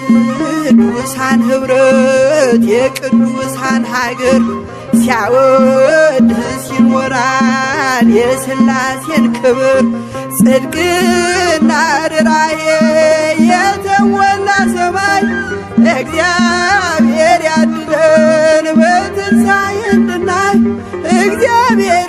የቅዱሳን ኅብረት የቅዱሳን ሀገር ሲያወድስ ይኖራል የሥላሴን ክብር። ጽድቅና ርኅራኄ የተሞላ ሰማይ እግዚአብሔር ያድለን በትንሣኤ እንድናይ፣ እግዚአብሔር